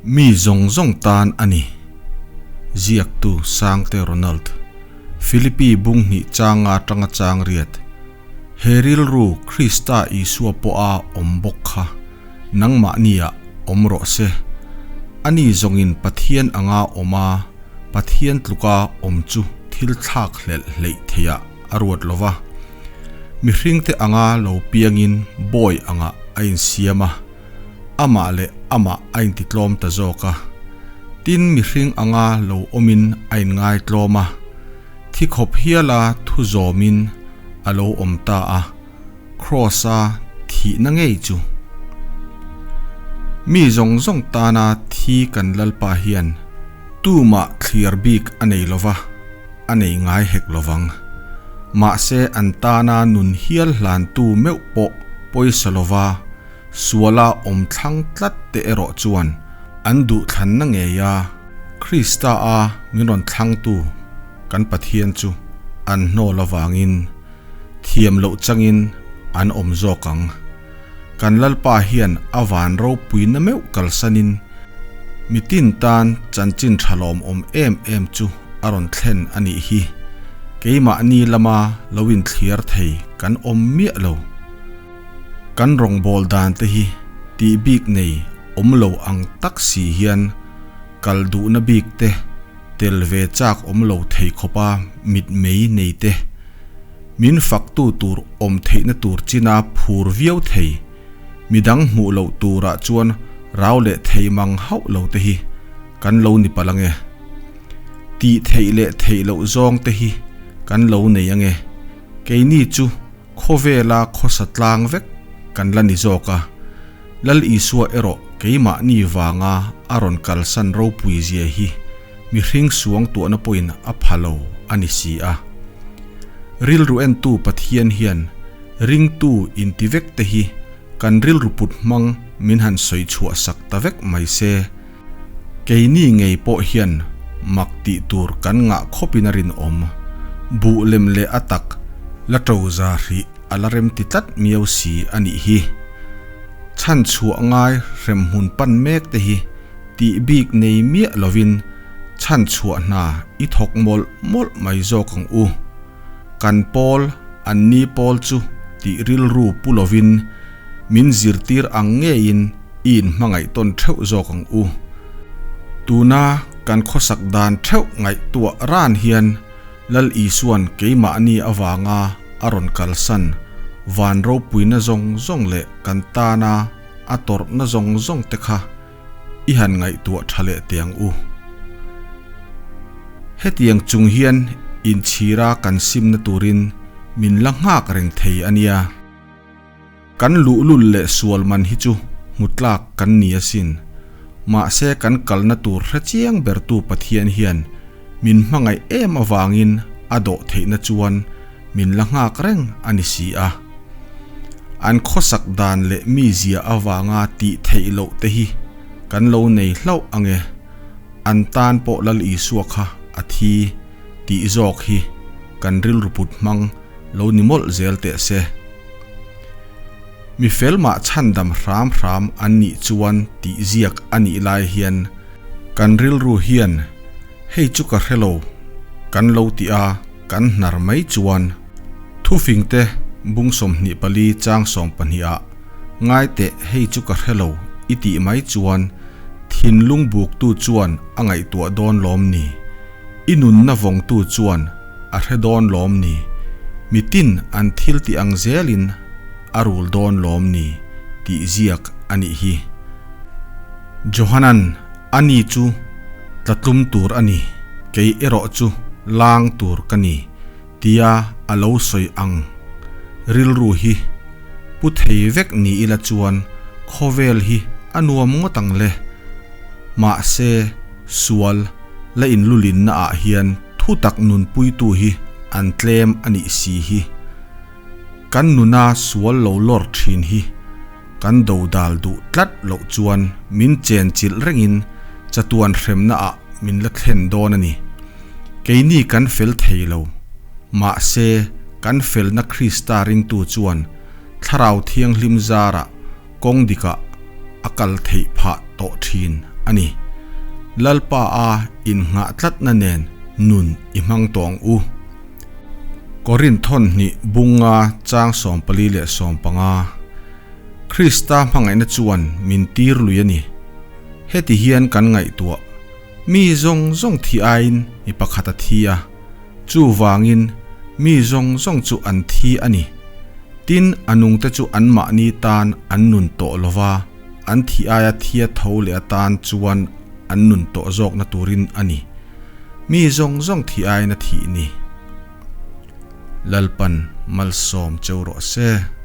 Mi zawng zawng tan a ni. Ziaktu Sangte Ronald, Philippi bung hnih changa atanga chang riat, He rilru Krista Isua pawha awm bawk kha nangmahniah awm rawh se. Ani zawngin Pathian anga awm a, Pathian tluka awm chu thil thlak hlelh hleih theiah a ruat lo va. Mihringte anga lo piangin bawi angah a insiam a. Amah leh amah a intitlawm ta zawk a. Tin, mihring anga lo awmin a inngaitlawm a, thi khawp hiala thu zawmin a lo awm ta a, Kraws-a thihna ngei chu. Mi zawng zawng tana thi kan Lalpa hian tumah thliar bik a nei lo va, a nei ngai hek lo vang. Mahse, an tana nun hial hlantu meuh pawh pawisa lo va, Suala awm thlang tlat te erawh chuan an duhthlanna ngei a, Krista a min rawn thlangtu kan Pathian chu an hnawl avangin thiam loh changin an awm zawk ang. Kan Lalpa hian a van ropuina meuh kalsanin mitin tan chanchin tha lawmawm em em chu a rawn thlen a nih hi. Keimahni lama lo inthliar thei kan awm miah lo. Kan rawngbâwl dânte hi tih bîk nei awm lo ang tak si hian kal duhna bîk te, tel ve châk awm lo thei khawpa mitmei nei te, min faktu tur awm theihna tur china phur viau thei, midang hmuh loh turah chuan rau leh thei mang hauh lo te hi kan lo ni palh ange. Tih theih leh theih loh zawng te hi kan lo nei ange. Keini chu Khawvela khawsa tlang vek kan la ni zawk a, Lal Isua erawh keimahni vanga a rawn kalsan ropui zia hi mihring suang tuahna pawhin a pha lo a ni si a. Rilru entu Pathian hian ringtu inti vek te hi kan rilru put hmang min han sawi chhuah sak ta vek mai se, Keini ngei pawh hian mak tih tur kan ngah khawpin a rinawm. Buh lem leh a tak la to za hrih a la rem ti tlat miau si a nih hi. Chhan chhuah ngai hremhmun pan mek te hi tih bik nei miah lovin chhan chhuah hna i thawk mawlh mawlh mai zawk ang u. Kan pawl an ni pawl chu tih rilru pu lovin min zirtir ang ngeiin i inhmangaih tawn theuh zawk ang u. Tuna kan khawsak dan theuh ngaihtuah ran hian Lal Isuan keimahni avanga a rawn kalsan van ropuina zawng zawng leh kan tana a tawrhna zawng zawng te kha i han ngaihtuah tha leh teh ang u. Hetiang chung hian inchhira kan simna turin min la nghak reng thei a nia. Kan luhlul leh sual man hi chu hmu tlak kan ni asin. Mahse kan kalna tur hre chiang bertu Pathian hian min hmangaih em avangin a dawh theihna chuan min la nghak reng a ni si a. An khawsak dan leh mizia avanga tih theih loh te hi kan lo nei hlauh ange. An tan pawh Lal Isua kha a thi tih zawk hi kan rilru put hmang lo ni mawlh zel teh se. Mi fel mah chhandam hram hram an nih chuan tih ziak a nih lai hian kan rilru hian hei chu ka hre lo kan lo ti a kan hnar mai chuan thufingte bung 24 chang 12 ah ngai teh hei chu ka hre lo i tih mai chuan thinlung buktu chuan a ngaihtuah dawn lawm ni? I nunna vawngtu chuan a hre dawn lawm ni? Mitin an thil tih ang zelin a rul dawn lawm ni? tih ziak a nih hi. Johanan, Ani chu tlatlum tur a ni, kei erawh chu lang tur ka ni, tia a lo sawi ang rilru hi pu thei vek ni ila chuan khawvel hi a nuam ngawt ang le. Mahse, sual la inlulinna ah hian thu tak nunpuitu hi an tlem a nih si hi. Kan nuna sual lo lawr thin hi kan dodal duh tlat loh chuan min chenchilh rengin chatuan hremna ah min la thlen dawn a ni. Keini kan fel thei lo. Mahse, kan felna Krista ringtu chuan Thlarau Thianghlim zarah kawng dikah a kal theih phah tawh thin a ni. Lalpa a innghah tlatna nen nun i hmang tawh ang u. Korinth thawnhnih bunga chang 45. Krista hmangaihna chuan min tir lui a ni. Heti hian kan ngaihtuah, mi zawng zawng thi aiin mi pakhat a thi a, chuvangin mi zawng zawng chu an thi a ni. Tin, a nungte chu anmahni tan an nun tawh lo va, an thi aia thia tho leh atan chuan an nun tawh zawkna turin a ni. Mi zawng zawng thi aiin a thih ni. Lalpan malsawm cheu rawh se.